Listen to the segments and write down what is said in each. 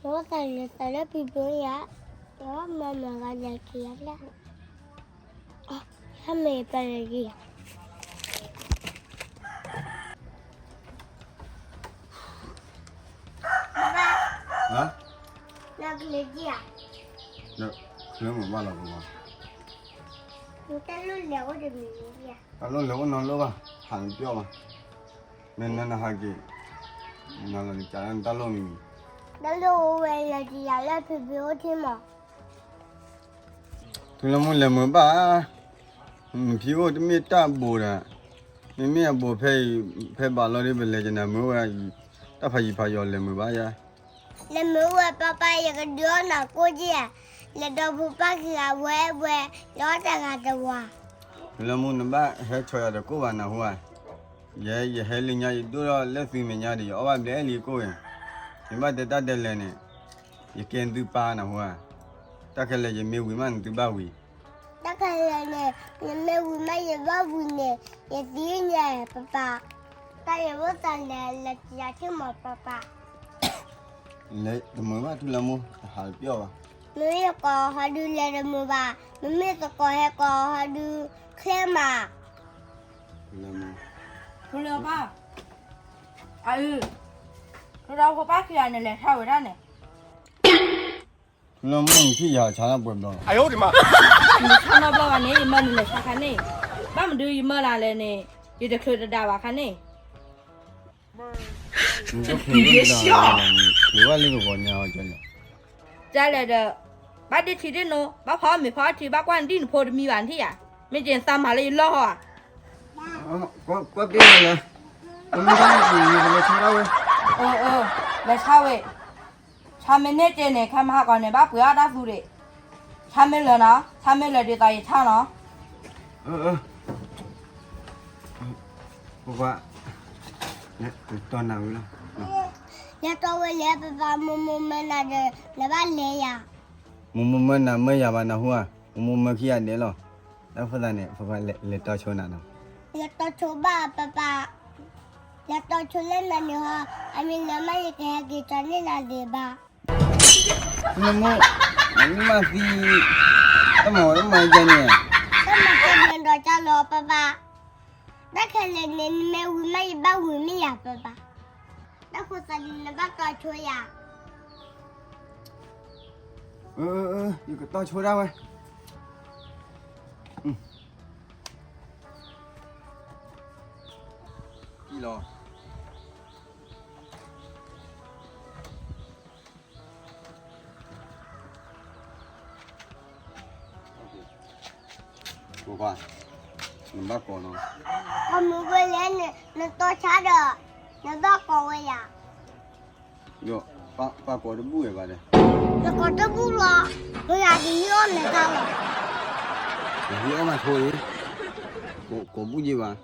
ဝဲသးလဲၤသးလၢဖံဖုယၤ, ယမၤမၤဂၤလဲၤက့ၤယၤလၢ, ဟဲမ့ၢ်ပျဲလဲၤက့ၤယၤ, ဘၣ်, ဟါ, နကလဲၤက့ၤယၤ, နကလဲၤမ့ၢ်ဘၣ်လီၤပမၤ, နတၢ်လိၣ်လဲၤအိၣ်တမံၤမံၤယၤ, တၢ်လိၣ်လဲၤအိၣ်နီတလိၣ်ဘၣ်, ဟးတပျီၢ်ဘၣ်, မ့ၢ်နနဟးက့ၤ, နလီၤကစးလၢနတၢ်လိၣ်မံၤမံၤ, တၢ်လိၣ်အိၣ်ဝဲလဲၤက့ၤယၤလၢဖံဖုအိၣ်ထံမး ထူလၢမူလဲၤမုာ်ဘၣ်, နဖံအိၣ်တမ့ၢ်တၢ်ဘိးဒီး, မ့မ့ၢ်အဘိးဖဲအံၤ, ဖဲဘၣ်လီၤဒ်ပလဲၤကနၣ်မုာ်ဝဲ, တၢ်ဖးယံၤဖးယီၤလဲၤမုာ်ဘၣ်ယါ, လဲၤမုာ်ဝဲပၢ်ပၢ် ယကဒုးအီၣ်နၤကိၣ်က့ၤ, လဲၤဒီဖိပၢ်ခံဂၤဝဲဝဲ, လဲၤအီၣ်တဂၤတဝၤ, ထူလၢမူနဘၣ်ဟဲဆီၣ်ယၤတကိၣ်ဘၣ်နၢ်ဟူဧါ, ယဲယဟဲလၢညါယဒိၣ်ထီၣ်လၢသုမဲာ်ညါဒီး ယအီၣ်ဘၣ်ဘျဲၣ်လံကိၣ်ဂ့ၤ, ယဘၣ်တဲတၢ်ဒဲးလဲၣ်န့ၣ်, ယကဲသုပၢ်နၢ်ဟူဧါ, တၢ်ခဲလၢာ်ယမ့ၢ်ဝံၤမးနသုဘၣ်ဝံၤ, တၢ်ခဲလၢာ်န့ၣ်, ယမ့ၢ်ဝံၤမးယဘၣ်ဝံၤန့ၣ်, ယသံညါပၢ်ပၢ်, တၢ်ယဝဲသးလဲၤလဲၤက့ၤယၤထံမးပၢ်ပၢ်, လဲၤတမုာ်ဘၣ်ထူလၢမူ တဟးတပျီၢ်ဘၣ်, မ့မ့ၢ်ယကိးဟီဒုးလဲၤတမုာ်ဘၣ်, မ့မ့ၢ်သကိးဟဲကိးဟီဒုးချ့မး, ထူလၢမူ, ထူလၢဖါ, အအု, ထူလၢဖိပၢ်ခံဂၤန့ၣ်လဲၤဆါဝဲဒၣ်န့ၣ် ထူလၢမူနထံၣ်ယၤဆါတၢ်ပှဲၤဘျီလီၤ, နဆါနီတဘျီဘၣ်န့ၣ် ယမၢနလဲၤဆါခါန့ၣ်, ဘၣ်မနုၤယမၢနၤလဲၣ်န့ၣ်, ယတချုးတဒၣ်ဘၣ်ခါန့ၣ်, နတချုးတဒၣ်ဘၣ်န့ၣ် ချုးဘၣ်လၢကဂီၤညါအီၤကလဲၣ်, ကလဲၣ်ဒီး, ဘၣ်ဒ့ထံဒ့နိ, ဘၣ်ဖီအီၣ်မ့ၤဖီအီထံ, ဘၣ်ကွၢ်နဒံၣ်နဖိတမံၤဘၣ်နထံၣ်ယၤ, မ့ၢ်က့ၤနသးမၤလၢယလီၢ်ဟီဧါ ကွၢ်ပ့ၢ်လၢ, တမ့ၢ်ဘၣ်န့ၣ် ယကလဲၤဆါဒၣ်ဝဲ, အၢ, လဲၤဆါဝဲ, ဆါမ့ၢ်န့ၢ်က့ၤန့ၣ် ခဲမဟါကီးန့ၣ် ဘၣ်ပှ့ၤအီၣ်တၢ်သူဒံး, ဆါမ့ၢ်လၢာ်နီၤ, ဆါမ့ၢ်လၢာ်ဒ်သိးယဆါနီၤ, အၢ, ပှၤ, တီၢ်နၤဝံၤလီၤ, ယတီၢ်ဝဲလဲၣ် ပၢ်ပၢ် မိၢ်မိၢ်မၢနၤဒီး နဘၣ်လဲၤယၤ, မိၢ်မိၢ်မၢနၤမၢယၤဘၣ်နၢ်ဟူဧါ, မိၢ်မိၢ်မၢခံဂၤဒဲးလီၤ, တၢ်ဖိသၣ်န့ၣ် ပၢ်ပၢ်လဲၤတီၢ်ဆိနၤနီၤ, လဲၤတီၢ်ဆိဘၣ်ပၢ်ပၢ်, လဲၤတီၢ်ဆိလၢနၤန့ၣ်ဟီ, အမ့ၢ်လၢမးယကဟဲက့ၤကၠီန့ၢ်နၤဒံးဘၣ် နမိၢ်, နမ့ၢ်မၤသံ, တၢ်မၤဝဲတမၤယၤန့ၣ်, တၢ်မၤကဲဘျုးဒီးကၢ်လီၤပၢ်ပၢ်, တၢ်ခဲလၢာ်န့ၣ် နမ့ၢ်ဝံၤမးယဘၣ်ဝံၤမ့ၢ်ယၤပၢ်ပၢ်, တၢ်ဃိသးဒ်နဘၣ်တီၢ်ဆိယၤ, အၢ, ယကတီၢ်ဆိဒၣ်ဝဲ, လီၤ နဘၣ်ကိးနီၤ, ကိးမုၢ်ဝဲလဲၣ်န့ၣ် နတီၢ်ဆါဒီး နဘၣ်ကိးဝဲယၤ, ပၢ်ကိးတဘူၣ်ဝဲဘၣ်ဒီး, နကိးတဘူၣ်လီၤ, မ့ၢ်ဂၤဒ်ယအီၣ်မဲာ်တၢ်လီၤ, ယအီၣ်မးဆိအံၤ, ကိးဘူၣ်ယဘၣ်,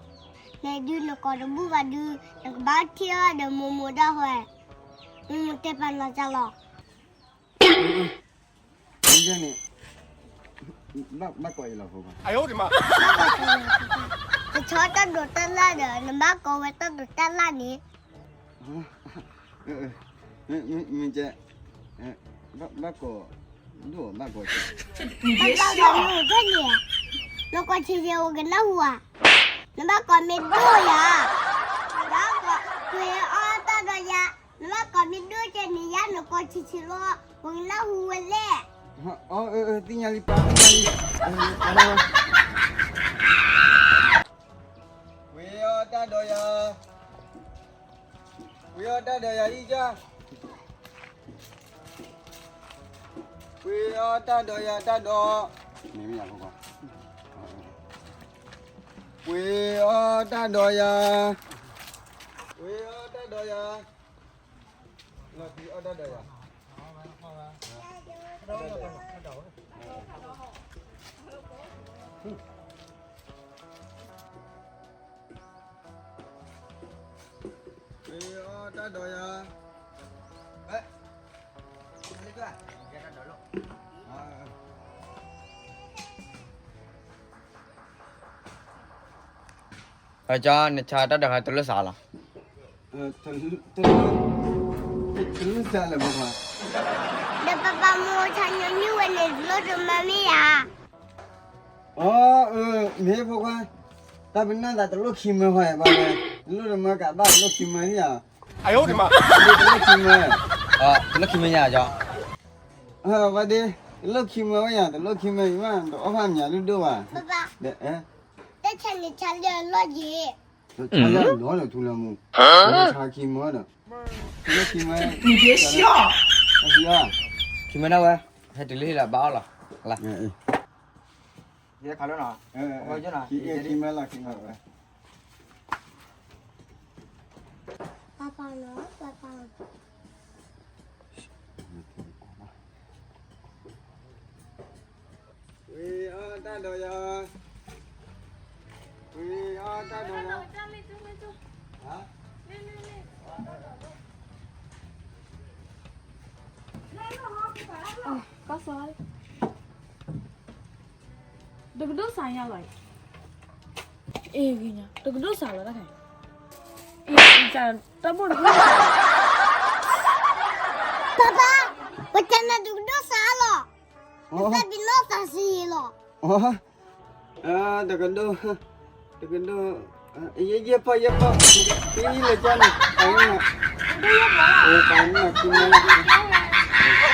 နဒုးနကိးတဘူၣ်ဘၣ်ဒုး နကဘၣ်ထံၣ်အီၣ်ဒီးမိၢ်မိၢ်ဒၣ်ဝဲ, မိၢ်မိၢ်တဲပာ်နီၤတၢ်လီၤ န့ၣ်, ဘၣ်ကိးအံၤလီၤ, ကဆီတၢ်ဒိးတၢ်လၣ်ဒီး နဘၣ်ကိးဝဲတၢ်ဒိးတၢ်လၣ်န့ၣ်, မ့ၢ်ကဲ, ဘၣ်ကိး, ဒိၣ်ဘၣ်ကိး, ဘၣ်ကိးန့ၣ်, နကိးဆံးဆံး ဝဲကနၢ်ဟူဧါ, နဘၣ်ကိးမ့ၢ်ဒိၣ်ယၤ, ဘၣ်ကိး, ကွံာ်အီၣ်တၢ်ဒီးယၤ, နဘၣ်ကိးမ့ၢ်ဒိၣ်ကဲန့ၣ်ယၤ နကိးဆံးဆံးလီၤ, ဝဲကနၢ်ဟူဝဲလဲၣ်, အၢ, သ့ၣ်ညါလံပၢ်, သ့ၣ်ညါလံ, ဝံၤအီၣ်တၢ်ဒီးယၤ, ဝံၤအီၣ်တၢ်ဒီးယၤအံၤကၢ်, ဝံၤအီၣ်တၢ်ဒီးယၤတၢ်ဒီး, ဝံၤအီၣ်တၢ်ဒီးယၤ, ဝံၤအီၣ်တၢ်ဒီးယၤ, လီၤတံၢ်အီၣ်တၢ်ဒီးယၤ, ဝံၤအီၣ်တၢ်ဒီးယၤ, ကၠီ နဆါတၢ်ဒီးဟဲတလိၣ်စးလီၤ, တလိၣ်စးလၢၤဘၣ်, ဒီးပပၢ်မိၢ်ဆါညီနုၢ်ဝဲန့ၣ် တလိၣ်တမၢမ့ၢ်ဧါ. အၢ အၢ မ့ၢ်ဖိခွါ, တၢ်ပနီၢ်သးတလိၣ်ခံမၢဟီဘၣ်, တလိၣ်တမၢကးဘၣ် တလိၣ်ခံမၢန့ၣ်ဧါ. တလိၣ်ခံမၢ, တလိၣ်ခံမၢယၤကီ, ဘၣ်ဒ့, တလိၣ်ခံမၢဝဲယၤ တလိၣ်ခံမၢအံၤမး တအီၣ်ဖးမၠးလုၢ်ဒိၣ်ဘၣ်, တၢ်ဆါန့ၣ်ဆါလၢအလီၢ်ယ့ၣ်, ဆါလၢအလီၢ်ဒီးထူလၢမူ, ဆါခံမၢဒီး, တလိၣ်ခံမၢ, ခံမၢဒၣ်ဝဲ, ဟဲတုၤလၢဟံၣ်လီၤဘၣ်အီၣ်လီၤ, လၢ, ခံမၢလီၤ ခံမၢဝဲ ပၢ်ပၢ်လီၤ ပၢ်ပၢ်လီၤ, ဝံၤအီၣ်တၢ်ဒီးယၤ, ဝံၤအီၣ်တၢ်ဒီးယၤ, ဟါ, တကဒိၣ်စးညါလီၤ, အ့ၣ် တကဒိၣ်စးလီၤတၢ်ခါ, အ့ၣ် တၢ်ဘိၣ်တကဒိၣ်စး, ပၢ်ပၢ်, ပတနၤတကဒိၣ်စးလီၤ, နသးပ့ၤနီၣ်သးစံလီၤ, တကဒိၣ်, တကဒိၣ်, ယဲၢ်ပီၢ် ယဲၢ်ပီၢ်, ယဲၢ်လၢကၠီန့ၣ်, ပၢ်န့ၣ်, ပၢ်န့ၣ်,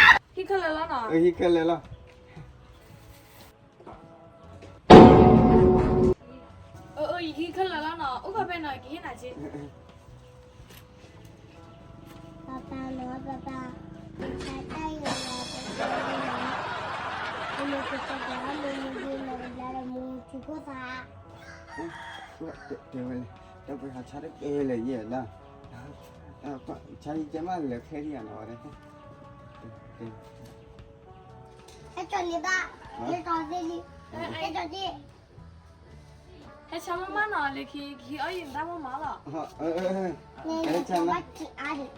ဟံၣ်ခဲလၢာ်လီၤနီၤ, ဟံၣ်ခဲလၢာ်လီၤ. အၢ အၢ ယဟံးခဲလၢာ်လီၤနီၤ, အိၣ်ခီဖဲနီၤ ယကဟ့ၣ်နၤက့, ပၢ်ပၢ်နီၤ ပၢ်ပၢ်, ယဆါတၢ်ယိာ်လီၤ ပၢ်ပၢ်နီၤ, မ့ၢ်ကတဲဒီးမ့ၢ်မ့ၢ်မ့ၢ်လၢမူထူခိၣ်သး, တဲဝဲလဲၣ်, တၢ်ပှဲၤဟးဆါတကဲလၢၤယဲၢ်ဒၣ်, ဆါယကဲမးလၢာ်ခဲလံယၤနီၤဝဲ, ဟဲကၠီလံဘၣ်, ဟဲကၠီသ့လံ, ဟဲကၠီသ့, ဟဲဆါမးမးနီၤ လၢခံ ကဟံးအီၣ်ယံာ်တၢ်မးမးလီၤ, ဟဲဆါမး, ဟဲဆါမး.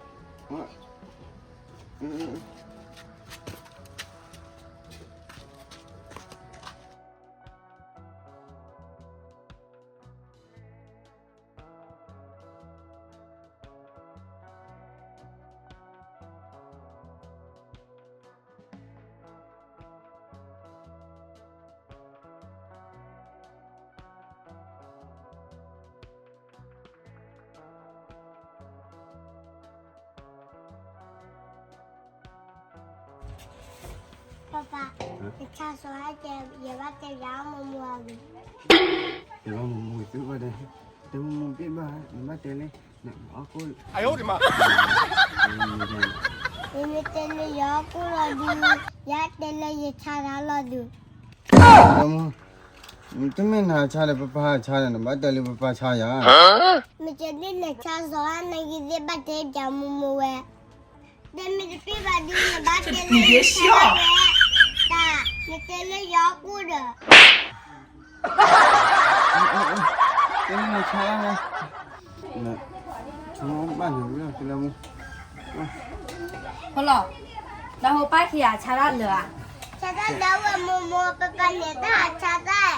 Papa, တဆါစီၤဟဲကဲ ယဘၣ်တဲယၤမိၢ်မိၢ်အဂ့ၢ်, ယဘၣ်မိၢ်မိၢ်သုဘၣ်ဒီး, တမိၢ်မိၢ်ဘ့ၣ်ဘၣ် နဘၣ်တဲလၢ နအီၣ်ကိၣ်, ယမ့ၢ်တဲလၢယအီၣ်ကိၣ်လီၤဒုး, ယတဲလၢယဆါတၢ်လီၤဒုး, တမ့ၢ်နဟးဆါဒီး ပပၢ်ဟးဆါဒီး နဘၣ်တဲလၢပပၢ်ဆါယၤ, မ့ၢ်တဲဒ်နဆါစီၤဟဲ နဂ့ၤသ့ၣ်ဘၣ်တဲယၤမိၢ်မိၢ်ဝဲ, တဲမ့ၢ်တပ့ၢ်ဘၣ်ဒုး နဘၣ်တဲလၢယဆါဝဲ, တၢ် နတဲလၢယအီၣ်ကိၣ်ဒီး, တဲလၢနဆါဝဲ, ဘၣ်ယၤဝံၤလီၤ သုလၢမူ, ဖိလီၤ, ဒီးဟိပၢ်ခံဂၤဆါတၢ်လၢာ်ဧါ, ဆါတၢ်လၢာ်ဝဲမိၢ်မိၢ် ပပၢ်န့ၣ်တၢ်ဟးဆါတၢ်,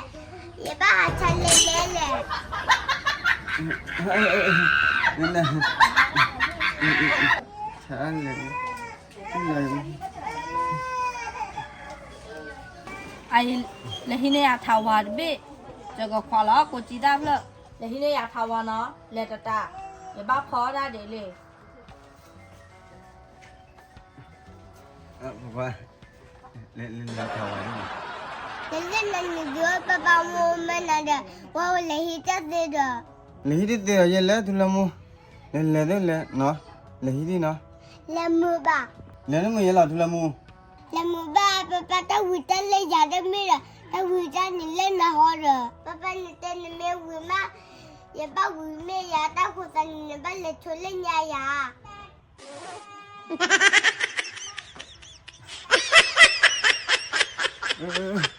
ယဘၣ်ဟးဆါလဲၤလဲၤလဲၣ်, ဆါလဲၤ လဲၤဟံးန့ၢ်ယၤထးဝါတဘ့ၣ်, ယကခွးလီၤ ကိးကံတၢ်ဖျၢၣ်, လဲၤဟံးန့ၢ်ယၤထးဝါနီၤ, လဲၤတတၢ်, ယဘၣ်ဖီအီၣ်တၢ်ဒ်လဲၣ်, လဲၤလဲၤထးဝါ, လဲၤလဲၤနၤန့ၣ်ဒုး ပပၢ်မိၢ်မၢနၤဒီး ပှၤဝဲလဲၤဟံးတၢ်သ့ဒီး, လဲၤဟံးတၢ်သ့ဒီး ယဲလဲၤထူလၢမူ, လဲၤလဲၤသ့လဲၤနီၤ, လဲၤဟံးဒံးနီၤ, လဲၤမုာ်ဘၣ်, လဲၤတမုာ်ယဲလီၤထူလၢမူ, လဲၤမုာ်ဘၣ် ပပၢ်တၢ်ဝံၤတၢ်လၢယၤတမ့ၢ်ဒီး တၢ်ဝံၤတၢ်န့ၣ်လၢနဟီဒီး ပပၢ်နတဲနမ့ၢ်ဝံၤမး, ယဘၣ်ဝံၤမ့ၢ်ယၤတၢ်ဃိသးန့ၣ် နဘၣ်လဲၤဆိလၢညါယၤ.